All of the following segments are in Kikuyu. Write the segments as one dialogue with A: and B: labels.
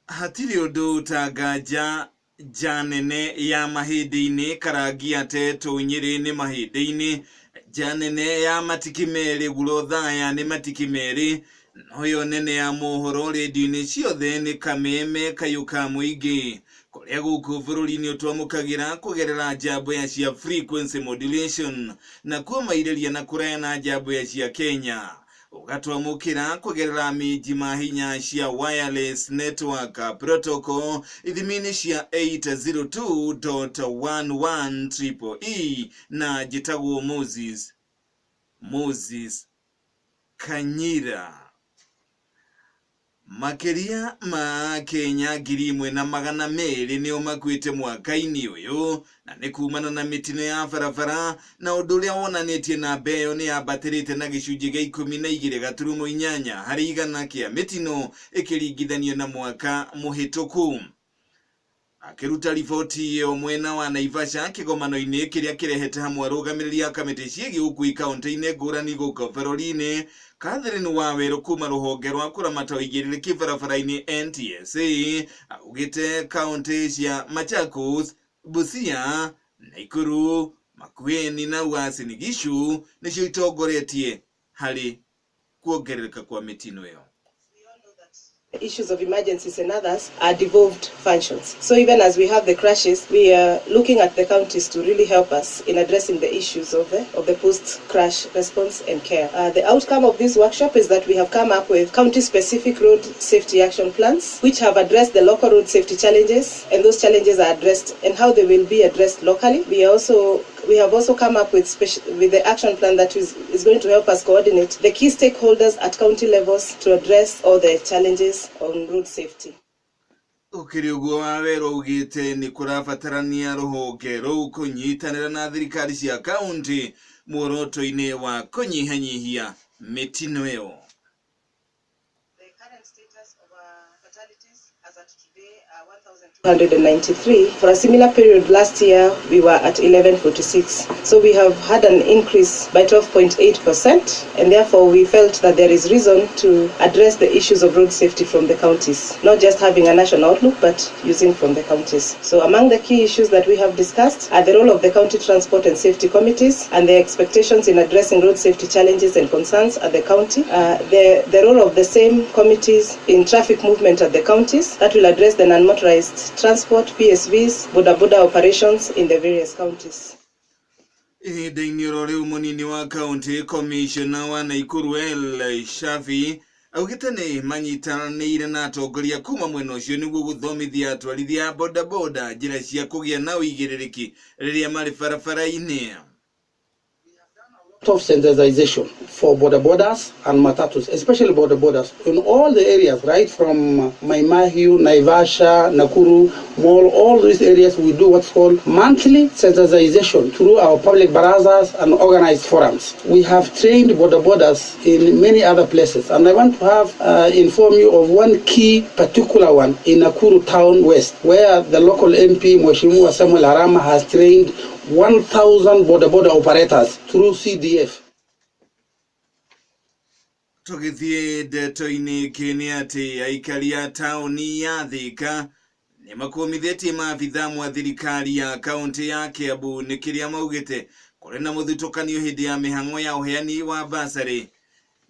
A: Hatirĩ ũndũ ta nganja nja nene ya mahĩndĩ-inĩ Karangi atetũ Nyĩrĩ nĩ mahĩndĩ-inĩ, nja nene ya matiki merĩ Guro Thaya nĩ matiki merĩ, noyo nene ya mohoro rĩndiũ-inĩ ciothe nĩ Kameme kayũ ka mũingĩ, kũrĩa gũkũ bũrũri-inĩ ũtwamũkagĩra kũgerera njambo ya cia frequency modulation, na kuo mairĩria na kũraya na njambo ya cia Kenya ũgatwamũkĩra kũgerera minji mahinya cia wireless network protocol ithimi-inĩ cia 802.11 triple E na njĩtagwo Moses Kanyira. Makĩria ma Akenya 1,200 nĩo makuĩte mwaka-inĩ ũyũ na nĩ kumana na mĩtino ya barabara na ũndũ ũrĩa wonanĩtie namba ĩyo nĩ yambatĩrĩte na gĩcunjĩ gĩa 12.8% kĩa mĩtino ĩkĩringithanio na mwaka mũhĩtũku. Akĩruta riboti ĩyo mwena wa Naivasha kĩgomano-inĩ kĩrĩa kĩrehete hamwe arũgamĩrĩri a kamĩtĩ ciĩgiĩ ũkui kaunti-inĩ ngũrani gũkũ bũrũri-inĩ, Catherine Wawerũ kuma rũhonge rwa kũramata ũigĩrĩrĩki barabara-inĩ NTSA augĩte kaunti cia Machakos, Busia, Nakuru, Makueni na Uasin Gishu nĩcio itongoretie harĩ kuongerereka kwa mĩtino ĩyo.
B: Issues of emergencies and others are devolved functions. So even as we have the crashes, we are looking at the counties to really help us in addressing the issues of the post-crash response and care. The outcome of this workshop is that we have come up with county-specific road safety action plans, which have addressed the local road safety challenges, and those challenges are addressed and how they will be addressed locally. We have also come up with the action plan that is going to help us coordinate the key stakeholders at county levels to address all the challenges on road safety.
A: Ũkĩrĩ ũguo, Wawerũ augĩte nĩ kũrabatarania rũhonge rũu kũnyitanĩra na thirikari cia kaunti muoroto-inĩ wa kũnyihanyihia mĩtino ĩyo.
B: The current status of our fatalities as at today are 1,293. For a similar period last year, we were at 1146. So we have had an increase by 12.8%, and therefore we felt that there is reason to address the issues of road safety from the counties, not just having a national outlook, but using from the counties. So among the key issues that we have discussed are the role of the county transport and safety committees and their expectations in addressing road safety challenges and concerns at the county, the role of the same committees in traffic movement at the counties that will address the non-motorized transport, PSVs, boda boda operations in the various counties.
A: Ihinda-inĩ oro rĩu, mũnini wa county commissioner wa Nakuru El Shafi augĩte nĩ manyitanĩire na atongoria kuma mwena ũcio nĩguo gũthomithia atwarithia a bodaboda njĩra cia kũgĩa na ũigĩrĩrĩki rĩrĩa marĩ barabara-inĩ.
C: Of sensitization for boda bodas and matatus, especially boda bodas, in all the areas, right from Mai Mahiu, Naivasha, Nakuru, Mall, all these areas, we do what's called monthly sensitization through our public barazas and organized forums. We have trained boda bodas in many other places, and I want to have inform you of one key particular one in Nakuru Town West, where the local MP, Mheshimiwa Samuel Arama, has trained 1,000 boda boda operators through CDF.
A: Tũgĩthiĩ ndeto-inĩ ĩngĩ nĩ atĩ aikari a taũni ya Thika nĩ makũmithĩtie maabitha mwa thirikari ya kaunti ya Kiambu nĩ kĩrĩa maugĩte kũrĩ na mũthutũkanio hĩndĩ ya mĩhang'o ya ũheani wa basarĩ.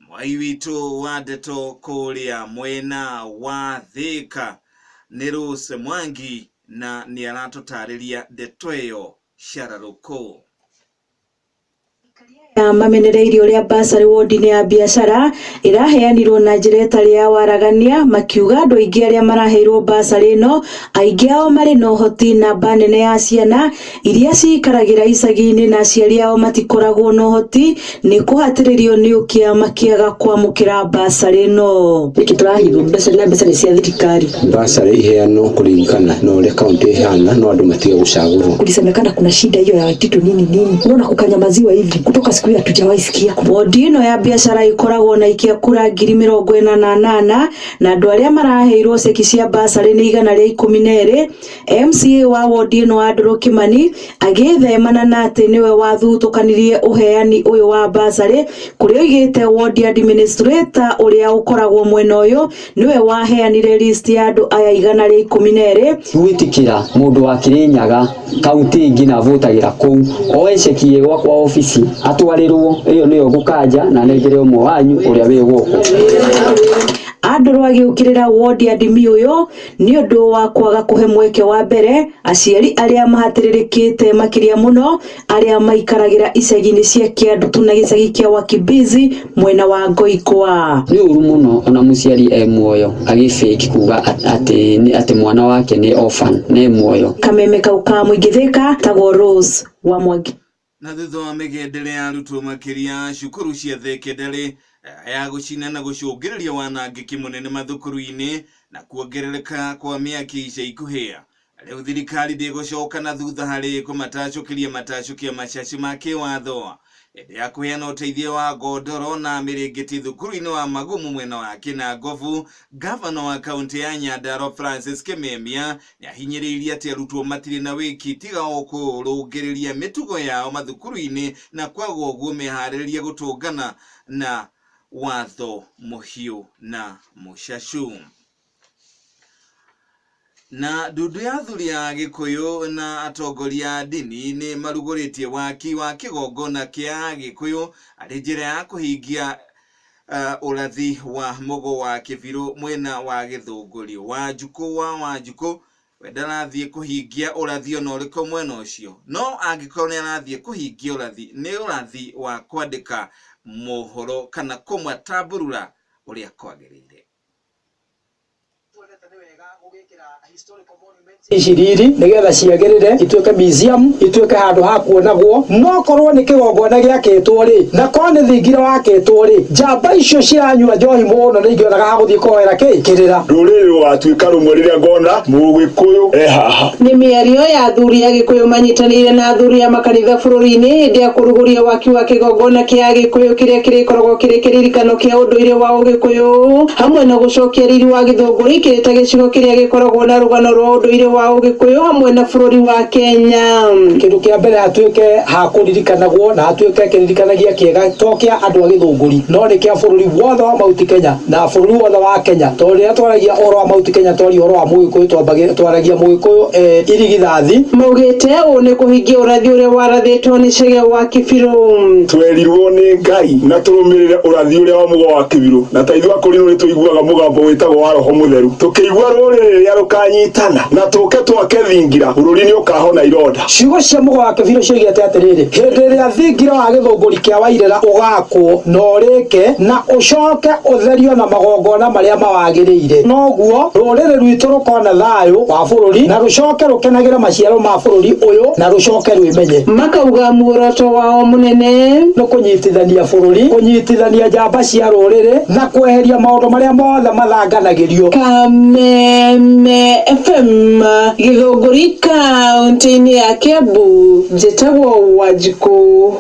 A: Mwai witũ wa ndeto kũrĩa mwena wa Thika nĩ Rose Mwangi na nĩ aratũtarĩria ndeto ĩyo cararũkũ.
D: Ya mamenereirie ũrĩa basarĩ wodi-inĩ ya biacara ĩraheanirwo na njĩra ĩtarĩ ya waragania, makiuga andũ aingĩ arĩa maraheirwo basarĩ ĩno aingĩ ao marĩ na ũhoti, namba nene ya ciana iria ciikaragĩra icagi-inĩ na aciari ao matikoragwo na ũhoti nĩ kũhatĩrĩrio nĩ ũkĩa makĩaga kwamũkĩra basarĩ ĩno.
E: Nĩkĩ tũrahithwo mbeca na mbeca nĩ cia thirikari?
F: Basarĩ iheanwo kũringana na ũrĩa kaunti ĩhana, no andũ matige gũcagũrwo.
E: Kulisemekana kuna shida hiyo ya Waititu nini nini, unaona kukanyamaziwa hivi kutoka siku Hata siku hiyo hatujawahi sikia.
D: Wodi ĩno ya biacara ĩkoragwo na ikia kura 48,000 na andũ arĩa maraheirwo ceki cia basarĩ nĩ 112. MCA wa wodi ĩno Andrew Kimani agĩthemana na atĩ nĩwe wathutũkanirie ũheani ũyũ wa basarĩ, kũrĩa oigĩte ward administrator ũrĩa ũkoragwo mwena ũyũ nĩwe waheanire list ya andũ aya 112.
F: Gwĩtĩkĩra mũndũ wa Kirinyaga kaunti ĩngĩ na avũtagĩra kũu oe ceki ĩ gwakwa obici atwarĩrwo, ĩyo nĩyo ngũkanja na nengere ũmwe wanyu ũrĩa wĩ gũkũ.
D: Andrew agĩũkĩrĩra ward admin ũyũ nĩ ũndũ wa kwaga kũhe mweke wa mbere aciari arĩa mahatĩrĩrĩkĩte, makĩria mũno arĩa maikaragĩra icagi-inĩ cia Kĩandutu na gĩcagi kĩa Wakimbizi mwena wa Ngoikwa.
F: Nĩ ũru mũno ona mũciari e muoyo agĩfake kuga atĩ mwana wake nĩ orphan na e muoyo.
D: Kameme kau ka mũingĩ Thika tagwo Rose wa Mwangi.
A: Na thutha wa mĩgendere ya arutwo makĩria cukuru cia thekendarĩ ya gũcina na gũcũngĩrĩria wanangĩki mũnene mathukuru-inĩ na kuongerereka kwa mĩaki ica ikuhĩ, rĩu thirikari ndĩgũcoka na thutha harĩ kũmatacũkĩria matacũkia macaci ma kĩwatho. Hĩndĩ ya kũheana ũteithio wa ngondoro na mĩrĩngĩti thukuru-inĩ wa Magumu mwena wa Kĩnangobu, gavana wa kaunti ya Nyandarua Francis Kimemia nĩahinyĩrĩirie atĩ arutwo matirĩ na wĩki tiga o kũrũngĩrĩria mĩtugo yao mathukuru-inĩ, na kwaga ũguo meharĩrĩrie gũtũngana na watho mũhiũ na mũcacu. Na ndundu ya athuri a Gĩkũyũ na atongoria a ndini nĩ marugũrĩtie waki wa kĩgongona kĩa Gĩkũyũ arĩ njĩra ya kũhingia ũrathi wa Mũgo wa Kĩbirũ mwena wa Gĩthũngũri. Wanjukũ wa Wanjukũ we ndarathiĩ kũhingia ũrathi ona ũrĩkũ mwena ũcio, no angĩkorwo nĩ arathiĩ kũhingia ũrathi, nĩ ũrathi wa kwandĩka mohoro kana kũmatambũrũra ũrĩa kwagĩrĩire.
C: Ici riri nigetha ciagĩrĩre, ituĩke museum, ituĩke handũ ha kuonagwo. No korwo nĩ kĩgongona gĩakĩtwo rĩ, na korwo nĩ thingira wakĩtwo rĩ, njamba icio ciranyua njohi mũno nĩ ingĩonaga ha gũthiĩ kũhoera kĩ kĩrĩra.
G: Rũrĩrĩ rũgatuĩka rũmwe rĩrĩa ngona mũgĩkũyũ e haha.
B: Nĩ mĩario ya athuri a Gĩkũyũ manyitanĩire na athuri a makanitha bũrũri-inĩ hĩndĩ ya kũrugũria waki wa kĩgongona kĩa Gĩkũyũ kĩrĩa kĩrĩkoragwo kĩrĩ kĩririkano kĩa ũndũire wa Ũgĩkũyũ hamwe na gũcokia riri wa Gĩthũngũri kĩrĩ ta gĩcigo kĩrĩa gĩkoragwo na rũgano rwa ũndũire wa Ũgĩkũyũ hamwe na bũrũri wa Kenya.
C: Kĩndũ kĩa mbere hatuĩke ha kũririkanagwo na hatuĩke kĩririkanagia kĩega to kĩa andũ a Gĩthũngũri, no nĩ kĩa bũrũri wothe wa Mount Kenya na bũrũri wothe wa Kenya, tondũ rĩrĩa twaragia ũhoro wa Mount Kenya twaria ũhoro wa Mũgĩkũyũ, twaragia Mũgĩkũyũ irigithathi.
B: Maugĩte ũũ nĩ kũhingia ũrathi ũrĩa warathĩtwo nĩ Chege wa Kĩbirũ.
G: Twerirwo nĩ Ngai na tũrũmĩrĩre ũrathi ũrĩa wa Mũgo wa Kĩbirũ, na ta ithuĩ akũrinũ nĩ tũiguaga mũgambo wĩtagwo wa Roho Mũtheru, tũkĩigua rũrĩrĩ rĩrĩa rũkanyitana na tũke twake thingira, bũrũri nĩ ũkahona ironda.
C: Ciugo cia Mũgo wa Kĩbirũ cioigĩte atĩrĩrĩ, hĩndĩ ĩrĩa thingira wa Gĩthũngũri kĩa Wairĩra ũgakwo na ũrĩke na ũcoke ũtherio na magongona marĩa mawagĩrĩire, noguo rũrĩrĩ rwitũ rũkona thayũ wa bũrũri na rũcoke rũkenagĩre maciaro ma bũrũri ũyũ na rũcoke rwĩmenye.
B: Makauga muoroto wao mũnene
C: nĩ kũnyitithania bũrũri, kũnyitithania njamba cia rũrĩrĩ na kweheria maũndũ marĩa mothe mathanganagĩrio.
B: Kameme FM Gĩthũngũri kaunti-inĩ ya Kiambu, njĩtagwo Wanjikũ.